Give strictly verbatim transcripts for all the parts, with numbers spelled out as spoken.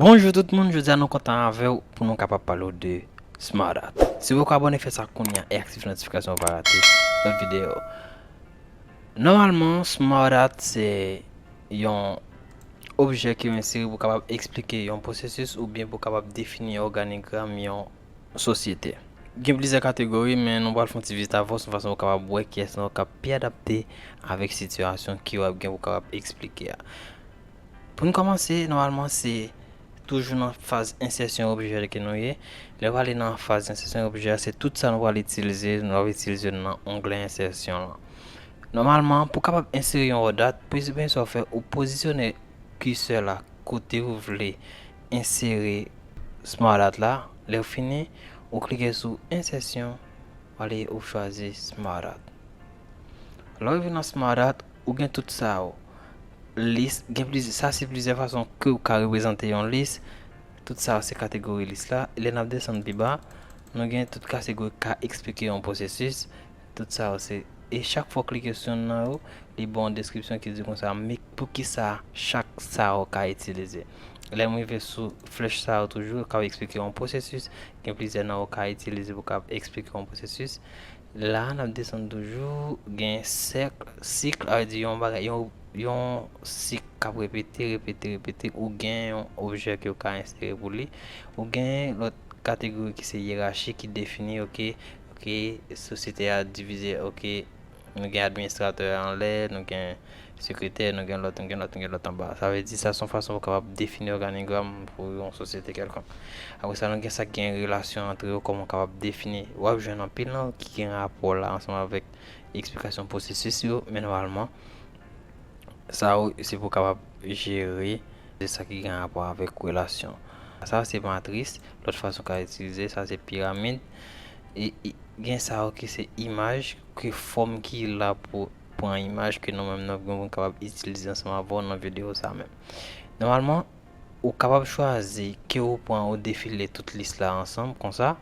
Bonjou tout moun, jodi a nou kontan avè w pou nou kapab pale w de Smart Art. Si w poko abòne, fè sa kounye a e aktive notifikasyon pou w pa rate lòt videyo. Nòmalman, Smart Art se yon objè ke yo ensere pou kapab eksplike yon pwosesis oubyen pou kapab defini òganigram yon sosyete. Gen plizyè kategori, men nou pral fè yon ti vizit avè w sou fason pou kapab wè kiyès nan yo k ap pi adapte avèk sitiyasyon ke w ap gen pou kapab eksplike a. Pou n kòmanse, nòmalman, se toujou nan faz ensèsyon objè ke nou ye. Lè w ale nan faz ensèsyon objè a, se tout sa nou pral itilize, nou ap itilize nan onglè ensèsyon lan. Nòmalman, pou kapab ensere yon wòdat, premye sa w fè, ou pozisyone kisè la kote ou vle ensere Smart Art la. Lè w fini, ou klike sou ensèsyon, w ale ou chwazi Smart Art. Lè w rive nan Smart Art, ou gen tout sa yo. Lis, gen plizyè, sa se plizyè fason ke w ka reprezante yon lis. Tout sa yo se kategori lis la. E lè n ap desann pi ba, nou gen tout kategori k ka eksplike yon pwosesis. Tout sa yo se, e chak fwa w klike sou youn nan yo, li ba w yon deskripsyon ki di konsa, men poukisa chak sa yo ka itilize. Lè m rive sou flèch sa yo toujou, k ap eksplike yon pwosesis, gen plizyè nan yo ka itilize pou k ap eksplike yon pwosesis. La, n ap desann toujou, gen sèk, sik, sa vle di yon bagay, yon, yon sik k ap repete, repete, repete, ou gen yon objè ke w ka ensere pou li, ou gen lòt kategori ki se yerachi ki defini, oke, oke, sosyete a divize, oke, nou gen administratè anlè, nou gen sekretè, nou gen lòt, nou gen lòt, nou gen lòt anba. Sa vle di sa se yon fason pou kapab defini òganigram pou yon sosyete kèlkonk. Apre sa, nou gen sa k gen relasyon antre yo, kòman w kapab defini. W ap jwenn anpil nan yo ki gen rapò la ansanm avèk eksplikasyon pwosesis yo, men nòmalman, sa yo se pou w kapab jere de sa ki gen rapò avèk relasyon. Sa se matris, lòt fason w ka itilize, sa se piramid. E, e gen sa yo ki se imaj, ke fòm ki la pou pran imaj ke nou menm nou ap gen pou n kapab itilize ansanm avè w nan videyo sa menm. Nòmalman, ou kapab chwazi ke ou pran, ou defile tout lis la ansanm konsa,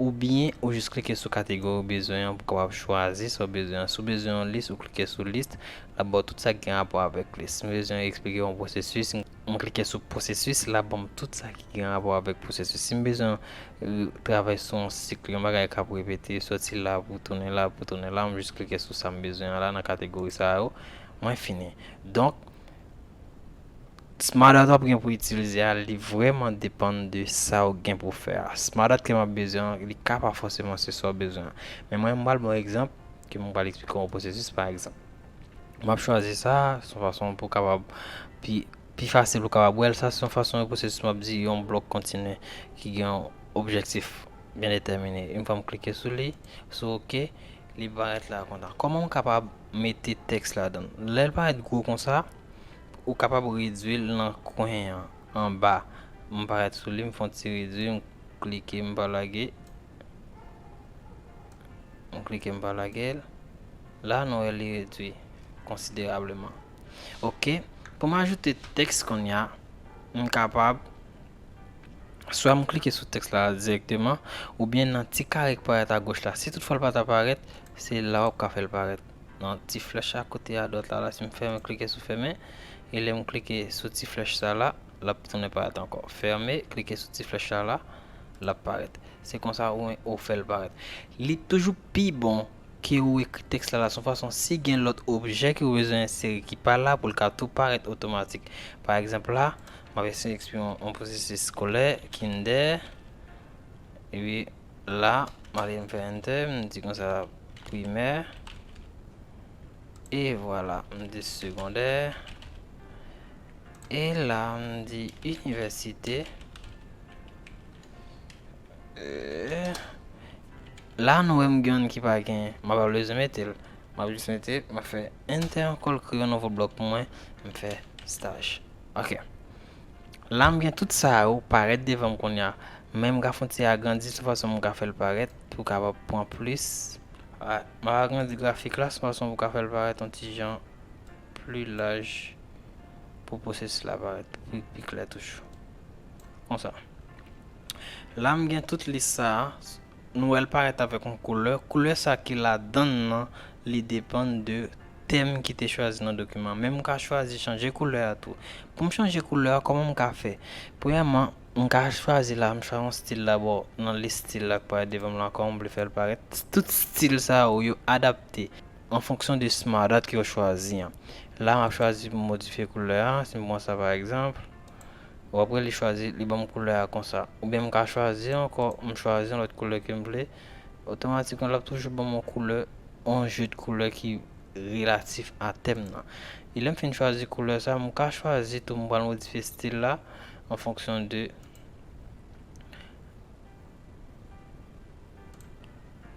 oubyen ou jis klike sou kategori ou bezwen an pou w kapab chwazi sa w bezwen an. Si w bezwen yon lis, ou klike sou lis, l ap ba w tout sa ki gen rapò avèk lis. Si m bezwen eksplike yon pwosesis, m klike sou pwosesis, l ap ban m tout sa ki gen rapò avèk pwosesis. Si m bezwen, euh, travay sou yon sik, yon bagay k ap repete, soti la pou tounen la, pou tounen la, m jis klike sou sa m bezwen an la nan kategori sa yo, mwen fini. Donk, Smart Art w ap gen pou itilize a, li vrèman depann de sa w gen pou fè a. Smart Art ke m ap bezwen an, li ka pa fòseman se sa w bezwen an. Men mwen, m pral ba w egzanp, ke m pral eksplike w yon pwosesis, pa egzanp. M ap chwazi sa, se yon fason pou w kapab pi, pi fasil pou w kapab wè l. Sa se yon fason yon pwosesis, m ap di yon blòk kontinye ki gen yon objektif byen detèmine. Yon fwa m klike sou li, sou oke, li parèt la kontan. Kòman m kapab mete tèks ladan l? Lè l parèt gwo konsa, ou kapab redwi l nan kwen an, anba. M parèt sou li, m fè yon ti redwi, m klike, m pa lage. M klike, m pa lage l. La, nou wè li redwi konsiderableman. Oke, pou m ajoute tèks kounye a, m kapab swa m klike sou tèks la dirèkteman, oubyen nan ti kare k parèt agoch la. Si toutfwa l pa ta parèt, se la w ap ka fè l parèt. Nan ti flèch a kote adwat la, la, si m fèmen, klike sou fèmen, e lè m klike sou ti flèch sa la, l ap tounen parèt ankò. Fèmen, klike sou ti flèch sa la, l ap parèt. Se konsa ou, ou fè l parèt. Li toujou pi bon ke ou ekri tèks la, la, se yon fason, si gen lòt objè ke ou bezwen ensere ki pa la, pou l ka tou parèt otomatik. Pa egzanp la, m ap eseye eksprime yon, yon pwosesis eskolè, kinder, epi la, m ale m fè enter, m di konsa primè, e vwala, m di segondè, e la, m di inivèsite. Euh, la, nou wè m gen youn ki pa gen, m pa bezwen mete l. M ap jis mete, m ap fè enter ankò, l kreye yon nouvo blòk pou mwen, m fè staj. Oke. La, m gen tout sa yo parèt devan m kounye a. Men m ka fè yon ti agrandi, se fason m ka fè l parèt, pou kapab pran plis. A, m ap agrandi grafik la, se fason pou ka fè l parèt yon ti jan pli laj, pou pwosesis la parèt pi, pi klè toujou. Konsa. La, m gen tout lis sa a. Nou wè l parèt avèk yon koulè. Koulè sa ki ladann nan, li depann de tèm ki te chwazi nan dokiman an. Men m ka chwazi chanje koulè a tou. Pou m chanje koulè a, kòman m ka fè? Premyèman, m ka chwazi la, m chwazi yon stil dabò nan lis stil la k parèt devan m la, kòman m vle fè l parèt. Tout stil sa yo, yo adapte an fonksyon de smart art ke w chwazi an. La, m ap chwazi pou m modifye koulè a. Si m pran sa pa egzanp, w ap wè li chwazi, li ban m koulè a konsa. Oubyen m ka chwazi ankò, m chwazi yon lòt koulè ke m vle. Otomatikman, l ap toujou ban m yon koulè, yon je de koulè ki relatif a tèm nan. E lè m fin chwazi koulè sa, m ka chwazi tou, m pral modifye stil la an fonksyon de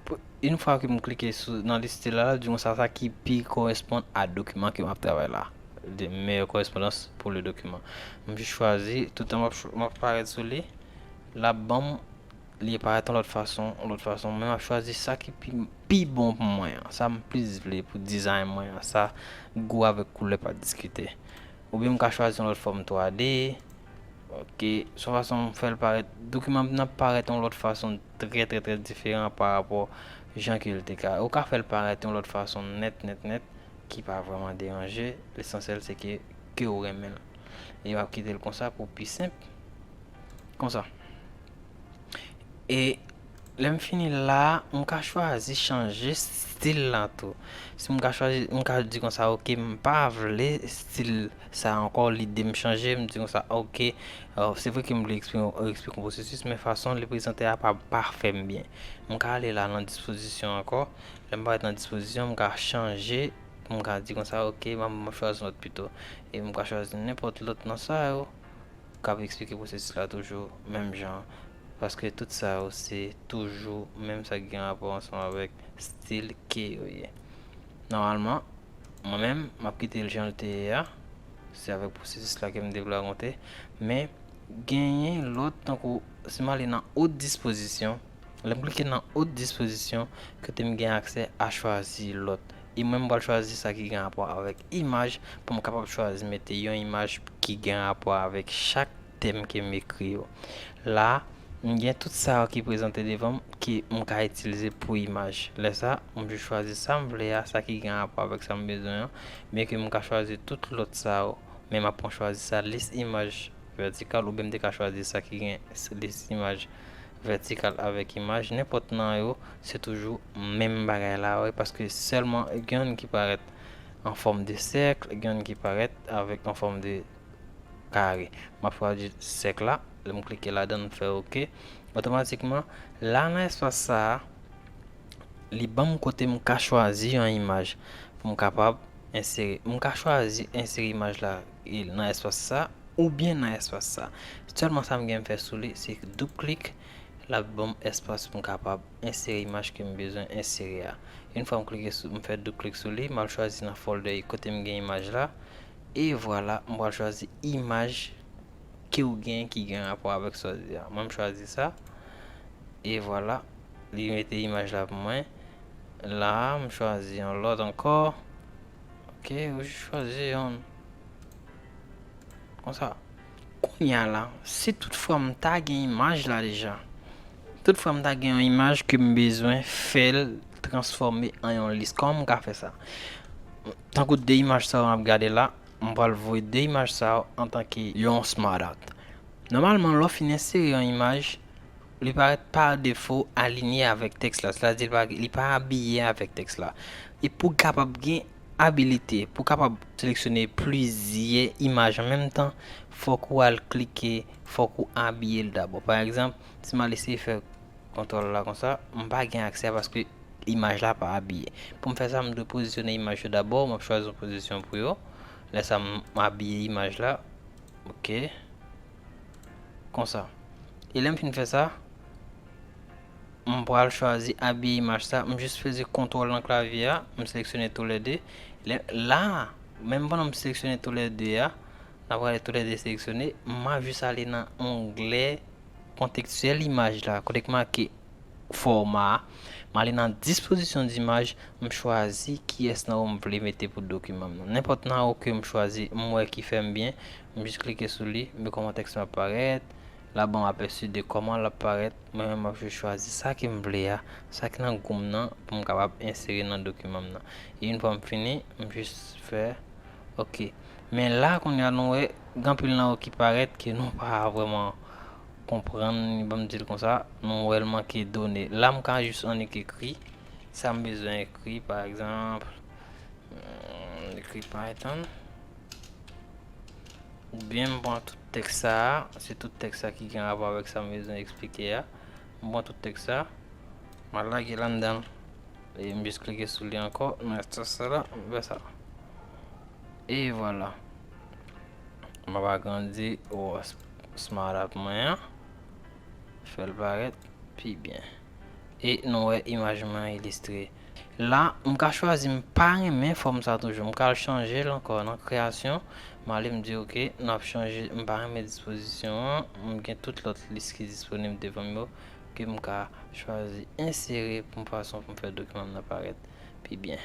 Pou- Yon fwa ke m klike sou, nan lis stil la, l ap di konsa sa ki pi koresponn a dokiman ke m ap travay la. De meilleure correspondance pour le document. M jis chwazi, toutan m ap, ch- m ap parèt sou li, l ap ban m, li parèt yon lòt fason, yon lòt fason, men m ap chwazi sa ki pi, pi bon pou mwen an, sa m plis vle pou dizayn mwen an, sa gou avèk koulè pa diskite. Oubyen m ka chwazi yon lòt fòm twa D. Ok, se yon fason m fè l parèt, dokiman m nan parèt yon lòt fason trè, trè, trè diferan pa rapò jan ke l te ka. Ou ka fè l parèt yon lòt fason nèt, nèt, nèt, ki pa vrèman deranje. Lesansyèl se ke, ke w renmen l. E w ap kite l konsa pou pi senp. Konsa. E lè m fini la, m ka chwazi chanje stil la tou. Si m ka chwazi, m ka di konsa, ok, m pa vle stil sa ankò, lide m chanje, m di konsa, ok, euh, se vre ke m vle eksplike, eksplike yon pwosesis, men fason li prezante a pa, pa fè m byen. M ka ale la nan dispozisyon ankò. Lè m parèt nan dispozisyon, m ka chanje, m ka di konsa, ok, m ap, m ap chwazi yon lòt pito. E m ka chwazi nenpòt lòt nan sa yo. K ap eksplike pwosesis la toujou menm jan, paske tout sa yo se toujou menm sa ki gen rapò ansanm avèk stil ke yo ye. Nòmalman, mwen menm, m ap kite l jan l te ye a, se avèk pwosesis la ke m te vle rakonte, men genyen lòt, tankou si m ale nan haute disposition, lè m klike nan haute disposition, kote m gen aksè a chwazi lòt. E mwen, m pral chwazi sa ki gen rapò avèk imaj, pou m kapab chwazi mete yon imaj ki gen rapò avèk chak tèm ke m ekri yo. La, m gen tout sa yo ki prezante devan m, ke m ka itilize pou imaj. Lè sa, m jis chwazi sa m vle a, sa ki gen rapò avèk sa m bezwen an, byen ke m ka chwazi tout lòt sa yo, men m ap pran chwazi sa, lis imaj vètikal, oubyen m te ka chwazi sa ki gen s- lis imaj vètikal avèk imaj, nenpòt nan yo, se toujou menm bagay la, wi, paske sèlman gen youn ki parèt an fòm de sèk, gen youn ki parèt avèk an fòm de kare. M ap chwazi sèk la, lè m klike ladan l, m fè ok. Otomatikman, la nan espas sa a, li ban m kote m ka chwazi yon imaj pou m kapab ensere. M ka chwazi ensere imaj la e nan espas sa oubyen nan espas sa. Sèlman sa m gen m fè sou li, se doub klik, l ap ban m espas pou m kapab ensere imaj ke m bezwen ensere a. Yon fwa m klike sou, m fè doub klik sou li, m al chwazi nan folder kote m gen imaj la. E vwala, m pral chwazi imaj ke w gen ki gen rapò avèk sa w di a. Mwen, m chwazi sa. E vwala, li mete imaj la pou mwen. La, m chwazi yon lòt ankò. Ok, ou jis chwazi yon. Konsa. Kounye a la, si tout fwa m ta gen imaj la deja, tout fwa m ta gen yon imaj ke m bezwen fè l transfòme an yon lis, kòman m ka fè sa? Tankou de imaj sa yo m ap gade la, m pral voye de imaj sa yo antanke yon smart art. Nòmalman, lè w fin ensere yon imaj, li parèt pa defo alinye avèk tèks la, sètadi li pa, li pa abiye avèk tèks la. E pou w kapab gen abilite, pou w kapab seleksyone plizyè imaj an menm tan, fòk ou al klike, fòk ou abiye l dabò. Pa egzanp, si m al eseye fè kontwòl la konsa, m pa gen aksè a paske imaj la pa abiye. Pou m fè sa, m dwe pozisyone imaj yo dabò, m ap chwazi yon pozisyon pou yo. Lè sa, m abiye imaj la. Ok. Konsa. E lè m fin fè sa, m pral chwazi abiye imaj sa. M jis peze kontwòl nan klavye a, m seleksyone toulède. Lè, la, menm pandan m seleksyone toulède a, n ap gade toulède seleksyone, m ap jis ale nan onglè kontekstyèl imaj la, kote k make fòma a. M ale nan dispozisyon dimaj, m chwazi kiyès nan yo m vle mete pou dokiman m nan. Nenpòt nan yo ke m chwazi, m wè ki fè m byen, m jis klike sou li, m wè kòman tèks la ap parèt. L ap ban m apèsi de kòman l ap parèt. Mwen menm, m ap jis chwazi sa ke m vle a, sa ki nan gou m nan, pou m kapab ensere nan dokiman m nan. E yon fwa m fini, m jis fè oke. Men la, kounye a, nou wè, gen anpil nan yo ki parèt ke nou pa vrèman konprann, ban m di l konsa, nou wè l manke done. La, m ka jis annik ekri sa m bezwen ekri, pa egzanp, hmm, ekri Python. Oubyen m pran tout tèks sa a, se tout tèks sa ki gen rapò avèk sa m bezwen eksplike a. M pran tout tèks sa, m al lage l anndan l. E m jis klike sou li ankò, nan espas sa la, m fè sa. E vwala. M ap agrandi Smart App mwen an. Fè l parèt pi byen. E nou wè imaj mwen an ilistre. La, m ka chwazi, m pa renmen fòm sa toujou. M ka al chanje l ankò nan kreyasyon. M ale, m di, oke, n ap chanje. M pa renmen dispozisyon an. M gen tout lòt lis ki disponib devan m yo ke m ka chwazi ensere pou m fason pou m fè dokiman m nan parèt pi byen.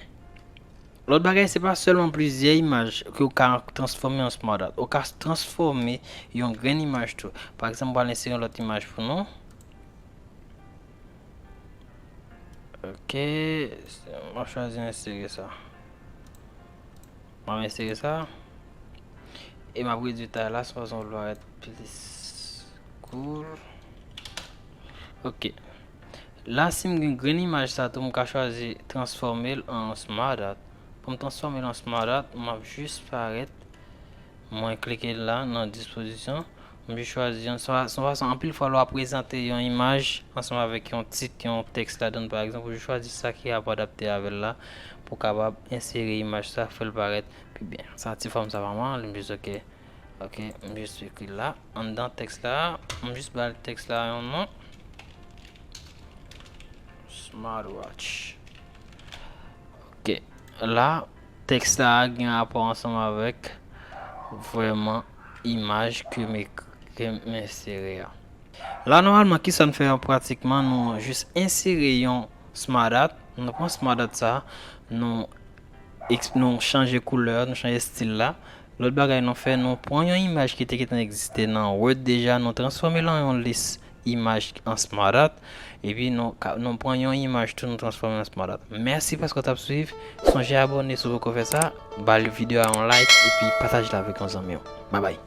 Lòt bagay, se pa sèlman plizyè imaj ke w ka transfòme an Smart Art. Ou ka transfòme yon grenn imaj tou. Pa egzanp, m pral ensere yon lòt imaj pou nou. Oke, m ap chwazi ensere sa. M ap ensere sa. E m ap redui tay la, se fason pou l parèt plis cool. Oke. La, si m gen grenn imaj sa tou, m ka chwazi transfòme l an Smart Art. Pou m transfòme l an Smart Art, m ap jis parèt, mwen klike la nan dispozisyon, m jis chwazi yon, se yon fason, anpil fwa, lè w ap prezante yon imaj ansanm avèk yon tit, yon tèks ladan l, pa egzanp, ou jis chwazi sa ki ap adapte avè l la, pou w kapab ensere imaj sa, fè l parèt pi byen. Sa ti fòm sa pa mal, m jis oke. Oke, m jis ekri la. Anndan tèks la, m jis ba tèks la yon non. Smartwatch. Oke, la, tèks la gen rapò ansanm avèk vrèman imaj ke m ek-, ke m ensere a. La, nòmalman, kisa n fè an pratikman, nou jis ensere yon Smart Art, nou pran Smart Art sa, nou eks-, nou chanje koulè, nou chanje estil la. Lòt bagay nou fè, nou pran yon imaj ki te gentan egziste nan Word deja, nou transfòme l an yon lis imaj an Smart Art, epi nou ka, nou pran yon imaj tou, nou transfòme l an Smart Art. Mèsi paske w t ap swiv. Sonje abòne si w poko fè sa, ba videyo a yon like, epi pataje l avèk yon zanmi w. Babay.